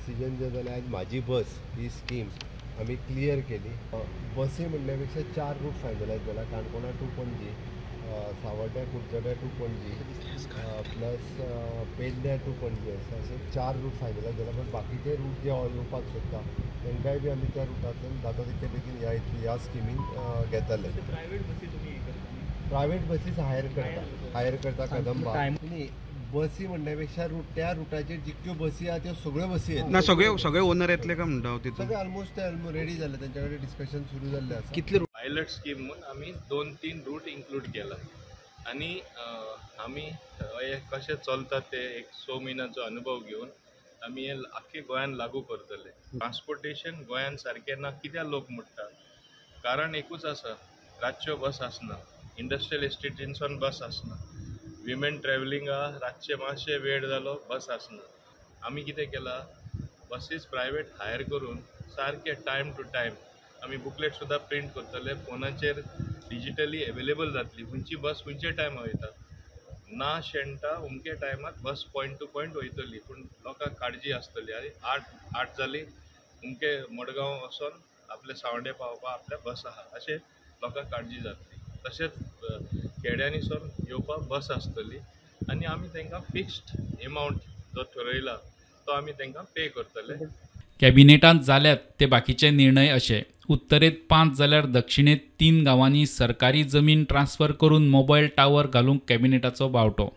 Decision जें जालें आयज म्हाजी बस ही स्कीम आमी क्लियर केली. बसी म्हणल्या पेक्षा 4 रूट फायनलायज जाला. काणकोणा टू पणजी, सावड्ड्या कुडचड्या टू पणजी, प्लस पेडण्या टू पणजी आसा. अशे 4 रूट फायनलायज जाला. पण बाकीचे रूट जे येवपाक सोदता तांकांय बी आमी त्या रुटांतल्यान जाता तितके बेगीन ह्या स्किमीन घेतले. प्रायवेट बसी तुमी प्रायवेट बसीस हायर करता, हायर करता कदंबा. न्ही बसी म्हणल्या पेक्षा रूट त्या रुटाचेर जितक्यो बसी आहा त्यो सगळ्यो बसी येतल्यो. ना सगळे ओनर येतले काय म्हणटा हांव तितून? सगळे ऑलमोस्ट रेडी जाल्ले, तेंच्या कडेन डिस्कशन सुरू जाल्लें आसा. कितले पायलट स्कीम म्हूण आमी 2-3 रूट इंक्लूड केला आनी आमी हे कशें चलता ते एक 6 म्हयन्याचो अनुभव घेवन आमी हे आख्खे गोंयान लागू करतले. ट्रान्सपोर्टेशन गोंयान सारकें ना कित्याक लोक म्हणटा, कारण एकूच आसा, रातच्यो बस आसना, इंडस्ट्रियल इस्टेटीनसून बस आसना, विमेन ट्रॅवलिंगा रातचे मातशे वेळ जालो बस आसना. आमी कितें केलां, बसीस प्रायवेट हायर करून सारके टायम टू टायम आमी बुकलेट सुद्दां प्रिंट करतले, फोनाचेर डिजिटली एवेलेबल जातली, खंयची बस खंयच्या टायमार वयता, ना शेणटा अमके टायमार बस पॉयंट टू पॉयंट वयतली. पूण लोकांक काळजी आसतली, आनी 8 जाली अमके मडगांव वचोन आपले सांवड्डे पावपाक आपल्या बस आहा अशें लोकांक काळजी जातली. तशेंच खेड्यांनी सून येवपाक बस आसतली आनी आमी तांकां फिक्स्ड एमावंट जो ठरयला तो आमी तांकां पे करतले. कॅबिनेटांत जाल्यात ते बाकीचे निर्णय अशे: उत्तरेंत 5 जाल्यार दक्षिणेंत 3 गांवांनी सरकारी जमीन ट्रान्सफर करून मोबायल टावर घालूंक कॅबिनेटाचो बावटो.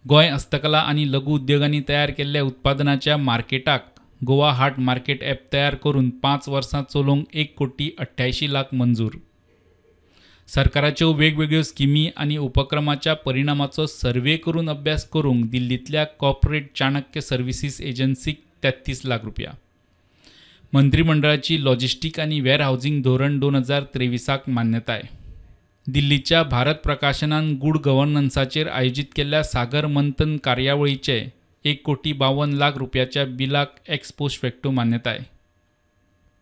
गोंय हस्तकला आनी लघु उद्योगांनी तयार केल्ल्या उत्पादनाच्या मार्केटाक गोवा हाट मार्केट ॲप तयार करून 5 वर्सां चलोवंक 1,88,00,000 मंजूर. सरकाराच्यो वेगवेगळ्यो स्किमी आनी उपक्रमाच्या परिणामाचो सर्वे करून अभ्यास करूंक दिल्लींतल्या कॉर्पोरेट चाणक्य सर्विसीस एजन्सीक 33 लाख रुपया. मंत्रिमंडळाची लॉजिस्टीक आनी वेअर हावजींग धोरण 2023 मान्यताय. दिल्लीच्या भारत प्रकाशनान गुड गव्हर्नन्साचेर आयोजीत केल्ल्या सागर मंथन कार्यावळीचे 1,52,00,000 रुपयाच्या बिलाक एक्स पोस्ट फॅक्टो मान्यताय.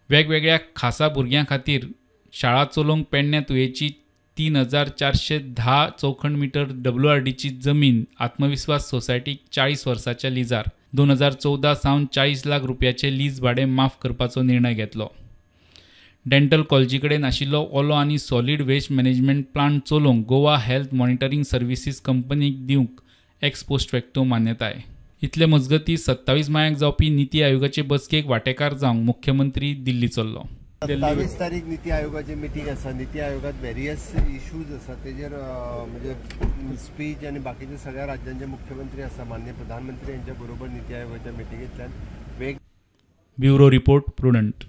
वेगवेगळ्या खासा भुरग्यां खातीर शाळा चलोवंक पेडण्या तुयेची 3,410 चौखण मिटर WRDची जमीन आत्मविस्वास सोसायटीक 40 वर्साच्या लिजार 2014 सावन 40 लाख रुपयाचे लीज भाडें माफ करपाचो निर्णय घेतलो. डेंटल कॉलेजी कडेन आशिल्लो ओलो आनी सॉलीड वेस्ट मॅनेजमेंट प्लांट चलोवंक गोवा हेल्थ मॉनिटरींग सर्विसीस कंपनीक दिवंक एक्स पोस्ट फॅक्टो मान्यताय. इतले मजगतीं 27 मायाक जावपी निती आयोगाचे बसकेक वांटेकार जावंक मुख्यमंत्री दिल्ली चल्लो. 27 तारीख निती आयोगाची मिटींग आसा. निती आयोगात वेरियस इश्यूज आसा तेजेर म्हणजे स्पीच आनी बाकीचे सगळ्या राज्यांचे मुख्यमंत्री आसा, माननीय प्रधानमंत्री यांच्या बरोबर निती आयोगाच्या मिटिंगेंतल्यान ब्युरो रिपोर्ट, प्रुडंट.